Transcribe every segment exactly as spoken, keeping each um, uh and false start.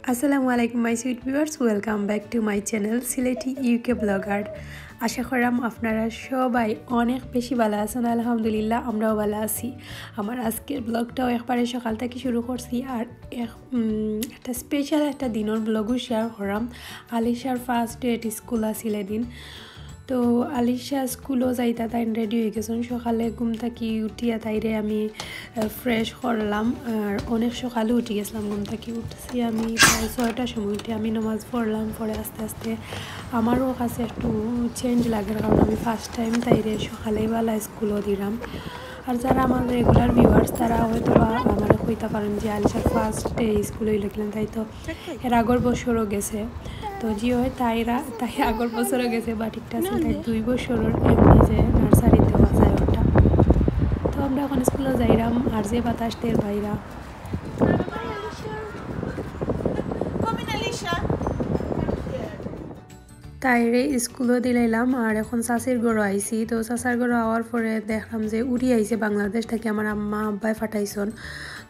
আসসালামু আলাইকুম my sweet viewers, welcome back to my channel Sylheti UK blogger. আশা করাম আপনারা সবাই অনেক বেশি ভালা আছইন। আলহামদুলিল্লাহ, আমরাও ভালা আছি। আমার আজকের ব্লগটাও একবারে সকাল থাকি শুরু করছি, আর এক, উম, একটা স্পেশাল একটা দিনর ব্লগও শেয়ার করাম। আলিশার ফার্স্ট ডে এট স্কুল আছিল এদিন। তো আলিশা স্কুলও যাইতা, তাইন রেডি অই গেছইন। সকালে ঘুম থাকি উঠিয়া তাইরে আমি, আহ, ফ্রেশ করলাম, আর অনেক সকালে উঠি গেছিলাম ঘুম থাকি। উঠছি আমি প্রায় ছয়টার সময় উঠি, আমি নামাজ পড়লাম, পরে আস্তে আস্তে আমারও কাছে একটু চেঞ্জ লাগে, কারণ আমি ফার্স্ট টাইম তাইরে সকালে বেলা স্কুলও দিলাম। আর যারা আমার রেগুলার ভিউয়ার্স, তারা হয়তো বা আমারে কইতা পারেন যে আলিশার ফার্স্ট ডে স্কুল অইল কিনা, তাই তো এর আগর বছরও গেছে। তো জি হয়, তাইরা, তাই আগর বছরও গেছে, বাট একটা আছে, তাই দুই বছরর এমনি যে নার্সারিত দেওয়া যায় ওটা। তো আমরা এখন স্কুলে যাইরাম, আর যে বাতাস দের বাইরা। তাইরে স্কুলও দিলাইলাম, আর এখন চাচির ঘরও আইছি। তো চাচার ঘরও আওয়ার পরে দেখলাম যে উড়ি আইছে বাংলাদেশ থাকি, আমার আম্মা আব্বায় ফাটাইছইন।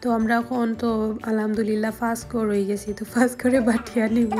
তো আমরা এখন তো আলহামদুলিল্লাহ ফার্স্ট ঘর অই গেছি, তো ফার্স্ট ঘরে বাটিয়া নিব।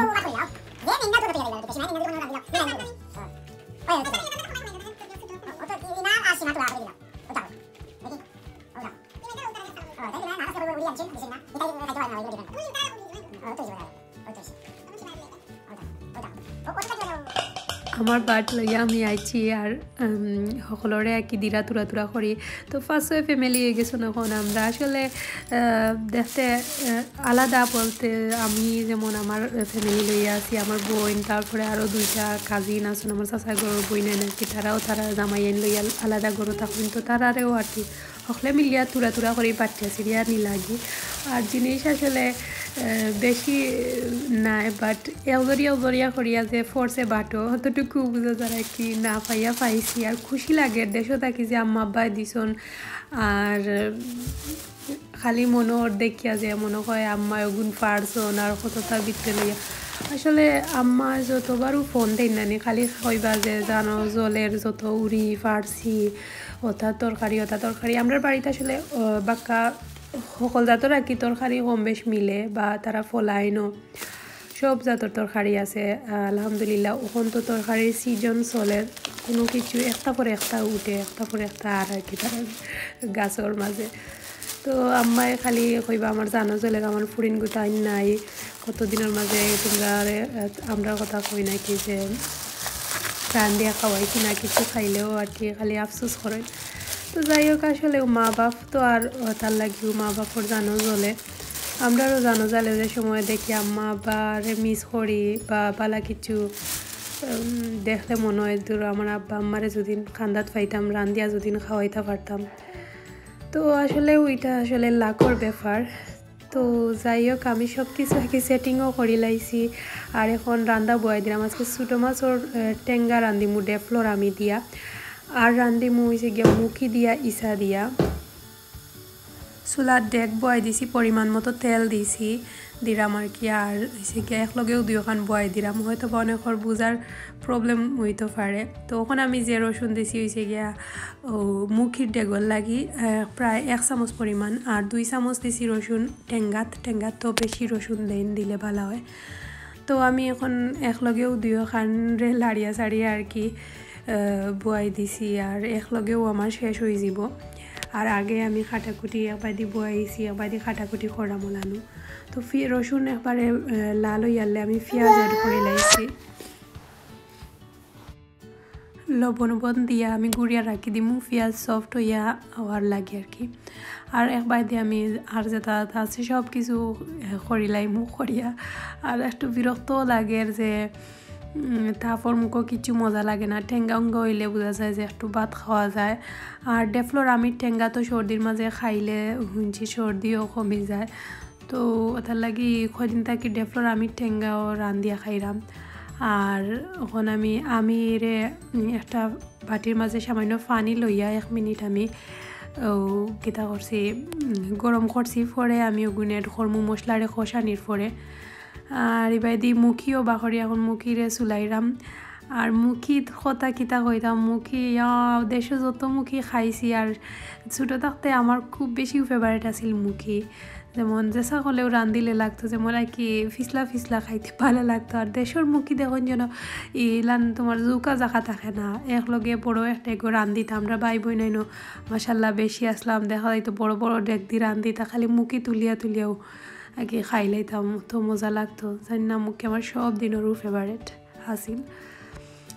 আমার বাট লইয়া আমি আইছি, আর, উম, সকলরে আর কি দিরা তুরা তুরা করি। তো ফার্স্ট ফ্যামিলি অই গেছইন এখন আমরা। আসলে, আহ, দেখতে, আহ, আলাদা বলতে আমি যেমন আমার ফ্যামিলি লইয়া আছি, আমার বোন, তারপরে আরও দুইটা কাজিন আছইন, আমার চাচার ঘরর বোন আর কি, তারাও তারা জামাইয়াইন লইয়া আলাদা ঘরো থাকইন। তো তারারেও আর কি হকলে মিলিয়া তুরা তুরা করি বাটিয়া ছিড়িয়া নি লাগি। আর জিনিস আসলে, আহ, বেশি নায়, বাট এলদরিয়া উলদরিয়া করিয়া যে ফোর্সে বাটো, অতটুকু বুঝা যায় আর কি, না পাইয়া পাইছি। আর খুশি লাগে দেশো থাকি যে আম্মা আব্বায় দিছইন। আর খালি মনো অর দেখিয়া যে মনো কয় আম্মা অগুন ফাড়ছইন আর কততা ভিতরে লইয়া। আসলে আম্মা যতবারও ফোন দেইন নানি, খালি কইবা যে জানো জলের যত উড়ি ফাড়ছি, ওটা তরকারি, ওটা তরকারি। আমরার বাড়িত আসলে, আহ, বাক্কা হকল জাতর আর কি তরকারি কম বেশ মিলে বা তারা ফলাইনও। সব জাতর তরকারি আছে, আহ, আলহামদুলিল্লাহ। অখন তো তরকারির সিজন চলের, কুনু কিছু একটা পরে একটা উঠে, একটা পরে একটা আর আর কি তারা গাছর মাঝে। তো আম্মায় খালি কইবা, "আমার জানো জলের, আমার ফুরিন গুতাইন নাই, কতদিনর মাঝে তোমরা আরে, আহ, আমরার কথা কই নাকি যে রান্দিয়া খাওয়াইছি না কিছু, খাইলেও আর কি খালি আফসোস করেন।" তো যাই হোক, আসলে মা বাপ তো আর, আহ, তার লাগিও মা বাপর জানো জলে। আমরারও জানো জালে যে সময় দেখি আম্মা আব্বারে মিস করি বা বালা কিছু, উম, দেখলে মনো অয় দূর আমার আব্বা আম্মারে যদিন কান্দাত পাইতাম, রান্দিয়া যদিন খাওয়াইতা পারতাম। তো আসলে ওইটা আসলে লাকর ব্যাপার। তো যাই হোক, আমি সব কিছু আর কি সেটিংও করি লাইছি। আর এখন রান্দা বওয়াই দিলাম। আজকে ছোটো মাছর, আহ, টেঙ্গা রান্দিমু ডেফলর আমি দিয়া। আর রান্দিমু অইছে গিয়া মুখি দিয়া, ইছা দিয়া। চুলাত ডেক বওয়াই দিছি, পরিমাণ মতো তেল দিছি, দিলাম আর কি। আর অইছে গিয়া একলগেও দুইওখান বওয়াই দিলাম, হয়তো বা অনেকর বুঝার প্রবলেম অইতো পারে। তো অখন আমি যে রসুন দিছি অইছে গিয়া, ও, মুখির ডেগর লাগি, আহ, প্রায় এক চামচ পরিমাণ, আর দুই চামচ দিছি রসুন টেঙ্গাত। টেঙ্গাত তো বেশি রসুন দেইন, দিলে বালা অয়। তো আমি এখন একলগেও দুইওখানরে লাড়িয়া চাড়িয়া আর কি, আহ, বওয়াই দিছি, আর একলগেও আমার শেষ অই যিবো। আর আগে আমি কাটাকুটি একবাদি বওয়াইছি, একবাদি কাটাকুটি করাম ওলানো। তো ফি-, রসুন একবারে, আহ, লাল অইয়ারলে আমি পিয়াজ অ্যাড করি লাইছি। লবণ উবণ দিয়া আমি গুড়িয়া রাখি দিমু, পিয়াজ সফট অইয়া অওয়ার লাগি আর কি। আর একবাদি আমি আর যেটা আছে সব কিছু, আহ, করি লাইমু করিয়া। আর একটু বিরক্ত লাগের যে, উম, তাপর মুখো কিচ্ছু মজা লাগে না। টেঙ্গা উঙ্গা অইলে বুঝা যায় যে একটু ভাত খাওয়া যায়। আর ডেফলর আমি টেঙ্গা তো সর্দির মাঝে খাইলে হুনছি সর্দিও কমি যায়। তো ওটার লাগি কয়দিন থাকি ডেফলর আমি টেঙ্গাও রান্দিয়া খাইরাম। আর অখন আমি, আমি এরে, উম, একটা বাটির মাঝে সামান্য পানি লইয়া এক মিনিট আমি, ও, কিতা করছি, উম, গরম করছি। পরে আমি ওগুন অ্যাড করমু মশলারে কষানির পরে। আর ইবাদি মুখিও বাকরি, এখন মুখিরে চুলাইরাম। আর মুখির কথা কিতা কইতাম, মুখি, ইয়া, দেশো যত মুখি খাইছি, আর ছোট থাকতে আমার খুব বেশি favourite আছিল মুখি। যেমন যেসা করলেও রান্ধিলে লাগতো, যেমন আর কি ফিসলা ফিসলা খাইতে ভালা লাগতো। আর দেশর মুখি দেখইন যেন ইলান তোমার জুকা জাকা থাকে না, একলগে বড় একটা এগো রান্ধিতা। আমরা ভাই বইনাইনও মাশাল্লাহ বেশি আছলাম, দেখা যাইতো বড় বড় ডেগ দি রান্ধিতা, খালি মুখি তুলিয়া তুলিয়াউ আর কি খাইলাইতাম, তো মজা লাগতো। জানি না, মুখি আমার সব দিনরউ favourite আছিল।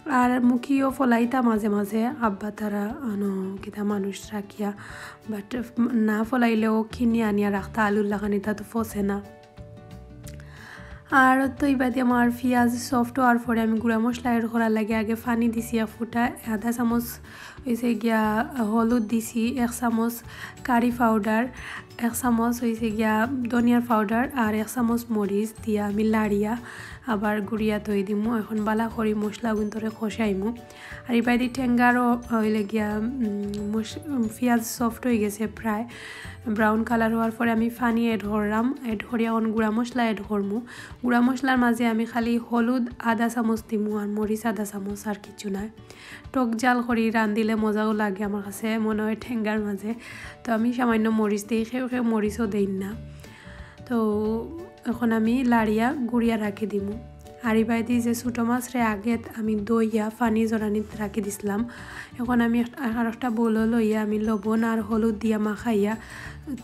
আর মুখিও ফলাইতা মাঝে মাঝে, আব্বা তারা আনো কিতা মানুষ রাখিয়া, but না ফলাইলেও কিনি আনিয়া রাখতা, আলুর লাখান ইতা তো ফসে না। আর তো ইবাদি আমার পিয়াজ soft অওয়ার পরে আমি গুঁড়া মশলা add করার লাগি আগে পানি দিছি এক ফুটা, আধা চামচ অইছে গিয়া হলুদ দিছি, এক চামচ curry powder, এক চামচ অইছে গিয়া ধনিয়ার powder, আর এক চামচ মরিচ দিয়া আমি লাড়িয়া আবার গুড়িয়া থই দিমু। এখন ভালা করি মশলাগুন্তরে কষাইমু। আর ইবাদি টেঙ্গারও অইলে গিয়া, উম, মশ-, উম, পিয়াজ soft অই গেছে প্রায়, brown colour অওয়ার পরে আমি পানি add করলাম, add করি এখন গুঁড়া মশলা add করমু। গুঁড়া মশলার মাঝে আমি খালি হলুদ আধা চামচ দিমু আর মরিচ আধা চামচ, আর কিচ্ছু নায়। টক জাল করি রান্ধিলে মজাও লাগে আমার কাছে মনে হয় টেঙ্গার মাঝে। তো আমি সামান্য মরিচ দেই, কেউ কেউ মরিচও দেইন না। তো এখন আমি লাড়িয়া গুড়িয়া রাখি দিমু। আর ইবাদি যে ছোটো মাছরে আগে আমি ধইয়া পানি জড়ানিত রাখি দিছলাম, এখন আমি এক-, আর একটা bowlও লইয়া আমি লবণ আর হলুদ দিয়া মাখাইয়া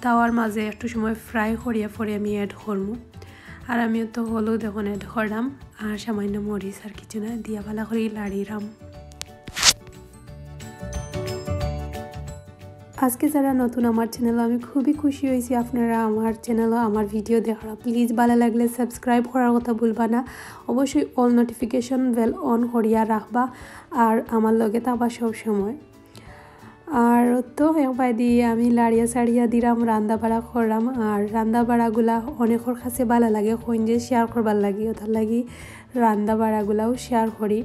তাওয়ার মাঝে একটু সময় fry করিয়া পরে আমি add করমু। আর আমিও তো হলুদ এখন add করলাম, আর সামান্য মরিচ, আর কিছু না, দিয়া ভালা করি লাড়িরাম। আজকে যারা নতুন আমার channel, আমি খুবই খুশি হইছি আপনারা আমার channel, আমার video দেখার। Please ভালা লাগলে subscribe করার কথা ভুলবা না, অবশ্যই all notification bell on করিয়া রাখবা, আর আমার লগে থাকবা সব সময়। আর তো একবাদি আমি লাড়িয়া চাড়িয়া দিলাম, রান্দা বাড়া করলাম। আর রান্দা বাড়াগুলা অনেকর কাছে ভালা লাগে, কইন যে share করবার লাগি, ওটার লাগি রান্দা বাড়াগুলাও share করি।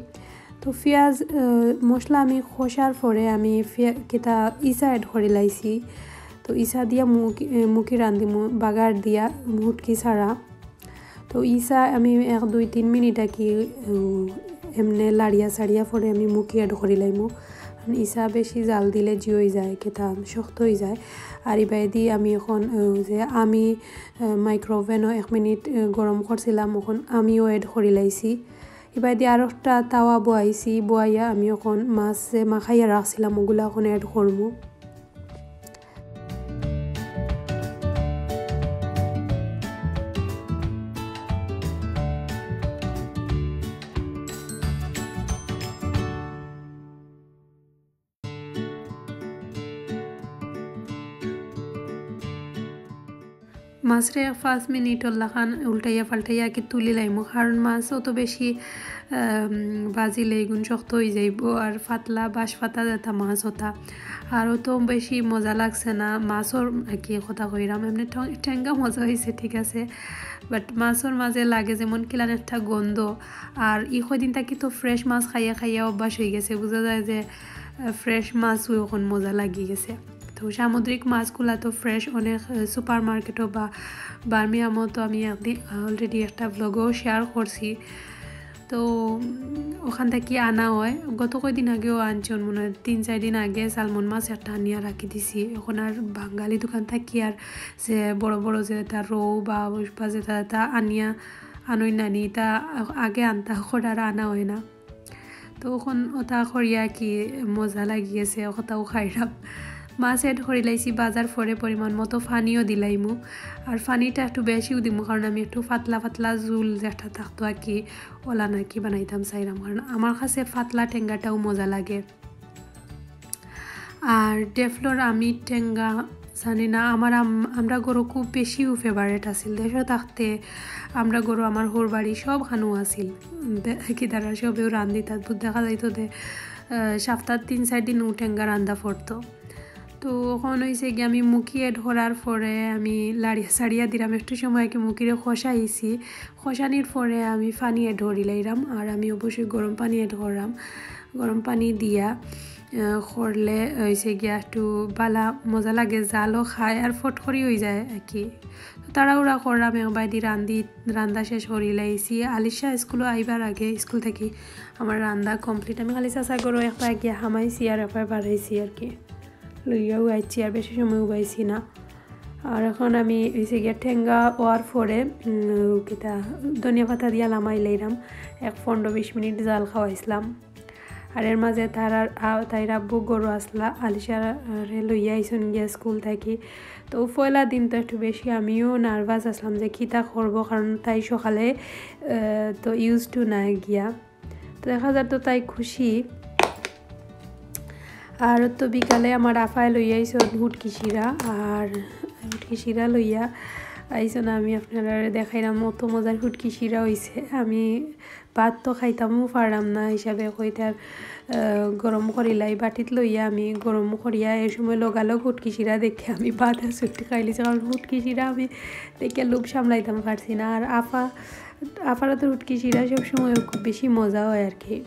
তো পিয়াজ, আহ, মশলা আমি কষার পরে আমি ফিয়া-, কিতা ইছা add করি লাইছি। তো ইছা দিয়া মুখ-, এ, মুখি রান্ধিমু, বাগার দিয়া মুটকি ছাড়া। তো ইছা আমি এক দুই তিন মিনিট আর কি, উম, এমনে লাড়িয়া চাড়িয়া পরে আমি মুখি add করি লাইমু। কারণ ইছা বেশি জাল দিলে জি হই যায়, কিতা শক্ত হই যায়। আর ইবাদি আমি এখন, উম, যে আমি, আহ, micro ovenও এক মিনিট, আহ, গরম করছিলাম, এখন আমিও add করি লাইছি। ইবাদি আর একটা তাওয়া বয়াইছি, বয়াইয়া আমি এখন মাছ যে মাখাইয়া রাখছিলাম, ওগুলা এখন add করমু। মাছরে এক পাঁচ মিনিটর লাখান উল্টাইয়া পাল্টাইয়া কি তুলি লাইমু, কারণ মাছ অত বেশি, আম, ভাজিলে ইগুন শক্ত হই যাইবো, আর পাতলা বাঁশ পাতা যেটা মাছ ওটা, আর অত বেশি মজা লাগছে না। মাছর কি কথা কইরাম, এমনি ঠং-, ঠেঙ্গা মজা হইছে, ঠিক আছে, but মাছর মাঝে লাগে যেমন কিলান একটা গন্ধ। আর ই কয়দিন থাকি তো fresh মাছ খাইয়া খাইয়া অভ্যাস হই গেছে, বুঝা যায় যে, আহ, fresh মাছউ এখন মজা লাগি গেছে। তো সামুদ্রিক মাছগুলা তো fresh অনেক, আহ, supermarketও বা বার্মিয়ামও তো আমি একদিন, আহ, already একটা vlogও share করছি। তো, উম, ওখান থাকি আনা হয়, গত কয়দিন আগেও আনছন মনে হয়, তিন চার দিন আগে salmon মাছ একটা আনিয়া রাখি দিছি। এখন আর বাঙালি দোকান থাকি আর যে বড় বড় যেটা রৌ বা, বা যেটা, যেটা আনিয়া আনই নানি, তা আগে আনতা, এখন আর আনা হয় না। তো এখন ওটা করিয়া কি মজা লাগি গেছে, ওটাও খাইলাম। মাছ add করি লাইছি, বাজার পরে পরিমাণ মতো পানিও দিলাইমু। আর পানিটা একটু বেশিও দিমু, কারণ আমি একটু পাতলা পাতলা ঝুল যেটা থাকতো আর কি, ওলা নাকি বানাইতাম চাইলাম, কারণ আমার কাছে পাতলা টেঙ্গাটাও মজা লাগে। আর ডেফলর আমি টেঙ্গা জানি না, আমার আম-, আমরা গরু খুব বেশিও favourite আছিল। দেশো থাকতে আমরা গরু আমার হৌর বাড়ি সব খানো আছিল। দে-, কি তারা সবেও রান্ধিতা, তো দেখা যাইতো দে, আহ, সপ্তাহ তিন চার দিন ও টেঙ্গা রান্ধা পড়তো। তো অখন অইছে গিয়া আমি মুখি add করার পরে আমি লাড়িয়া সাড়িয়া দিলাম, একটু সময় কি মুখিরে কষাইছি। কষানির পরে আমি পানি add করি লাইলাম, আর আমি অবশ্যই গরম পানি add করলাম। গরম পানি দিয়া, আহ, করলে অইছে গিয়া একটু বালা মজা লাগে, জালও খায় আর ফট করি অই যায় আর কি। তো তাড়াহুড়া করলাম, একবায়দি রান্ধি, রান্ধা শেষ করি লাইছি। আলিশা স্কুলো আইবার আগে স্কুল থাকি আমার রান্ধা complete। আমি খালি চাচা ঘরো একবার গিয়া হামাইছি আর একবার বাড়াইছি আর কি। লইয়াও আইছি, আর বেশি সময় উবাইছি না। আর অখন আমি অইছে গিয়া টেঙ্গা অওয়ার পরে, উম, কিতা, ধনিয়া পাতা দিয়া লামাই লাইলাম। এক পনেরো বিশ মিনিট জাল খাওয়াইছিলাম। আর এর মাঝে তার আর, আ-, তাইর আব্বু ঘরো আসলা, আলিশারে লইয়া আইছইন গিয়া স্কুল থাকি। তো পয়লা দিন তো একটু বেশি আমিও nervous আসলাম যে কিতা করবো, কারণ তাই সকালে, আহ, তো used to না গিয়া। তো দেখা যার তো তাই খুশি। আর তো বিকালে আমার আফায় লইয়া আইছইন হুটকি শিরা, আর হুটকি শিরা লইয়া আইছইন, আমি আপনারারে দেখাইলাম, অত মজার হুটকি শিরা অইছে। আমি ভাত তো খাইতামও পারলাম না, হিসাবে কইতার, আহ, গরম করিলাই বাটিত লইয়া আমি গরম করিয়া এই সময় লগালগ হুটকি শিরা দেখে আমি ভাত আর ছুটি খাইলিছি, কারণ হুটকি শিরা আমি দেখে লোভ সামলাইতাম পারছি না। আর আফা, আফার তো হুটকি শিরা সবসময় খুব বেশি মজা হয় আর কি।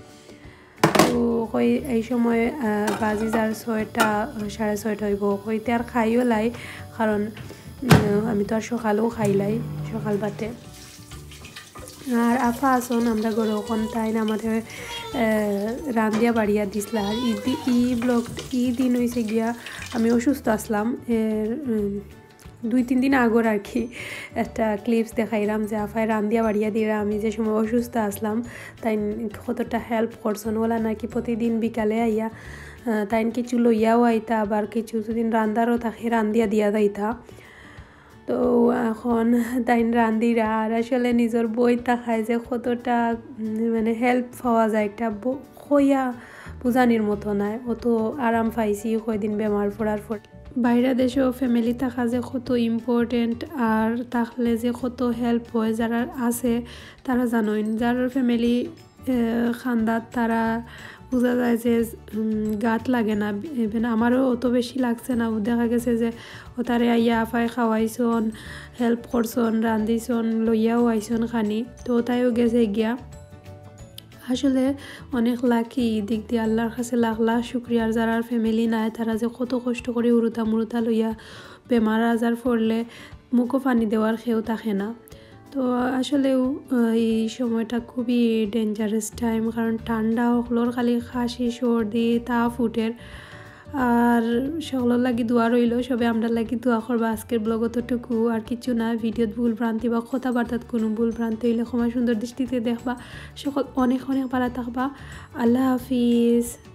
তো কই এই সময়, আহ, বাজি যার ছয়টা, সাড়ে ছয়টা অইবো, কইতে আর খাইও লাই, কারণ, উম, আমি তো আর সকালেও খাইলাই, সকাল বাটে। আর আফা আছইন আমরা ঘরো, অখন তাইন আমারে, আহ, রান্ধিয়া বাড়িয়া দিছলা। আর ই দি-, ই vlog, ই দিন অইছে গিয়া আমি অসুস্থ আসলাম, এর, উম, দুই তিন দিন আগর আর কি একটা clips দেখাইলাম যে আফায় রান্ধিয়া বাড়িয়া দিরা, আমি যে সময় অসুস্থ আসলাম, তাইন কতটা help করছইন। ওলা নাকি প্রতিদিন বিকালে আইয়া, আহ, তাইন কিছু লইয়াও আইতা, আবার কিছু যদি রান্ধারও থাকে রান্ধিয়া দিয়া যাইতা। তো অখন তাইন রান্ধিরা, আর আসলে নিজর বইত থাকায় যে কতটা, উম, মানে help পাওয়া যায়, একটা ব-, কইয়া বুঝানির মতো নায়। অত আরাম পাইছি কয়দিন বেমার পড়ার পর। বাইরা দেশো family থাকা যে কত important, আর থাকলে যে কত help হয়, যারার আছে তারা জানইন। যারার family, আহ, খান্দাত তারা বুঝা যায় যে, উম, গাত লাগে না। Even আমারও অত বেশি লাগছে না। দেখা গেছে যে অতারে আইয়া আফায় খাওয়াইছইন, help করছইন, রান্ধিছইন, লইয়াও আইছইন খানি, তো তাইও গেছে গিয়া। আসলে অনেক lucky, ই দিক দিয়া আল্লার কাছে লাখ লাখ শুক্রিয়া। আর যারার family নাই, তারা যে কত কষ্ট করি হুরুতা মুরুতা লইয়া বেমার আজার পড়লে মুখো পানি দেওয়ার কেউ থাকে না। তো আসলেও, আহ, এই সময়টা খুবই dangerous time, কারণ ঠান্ডা হকলর খালি কাশি, সর্দি, তাপ উঠের। আর সকলর লাগি দোয়া রইলো, সবে আমরার লাগি দোয়া করবা। আজকের vlog অতটুকু, আর কিছু না। Video-ত ভুল ভ্রান্তি বা কথাবার্তাত কোনো ভুল ভ্রান্তি অইলে ক্ষমা সুন্দর দৃষ্টিতে দেখবা। সকল অনেক অনেক ভালা থাকবা। আল্লাহ হাফিজ।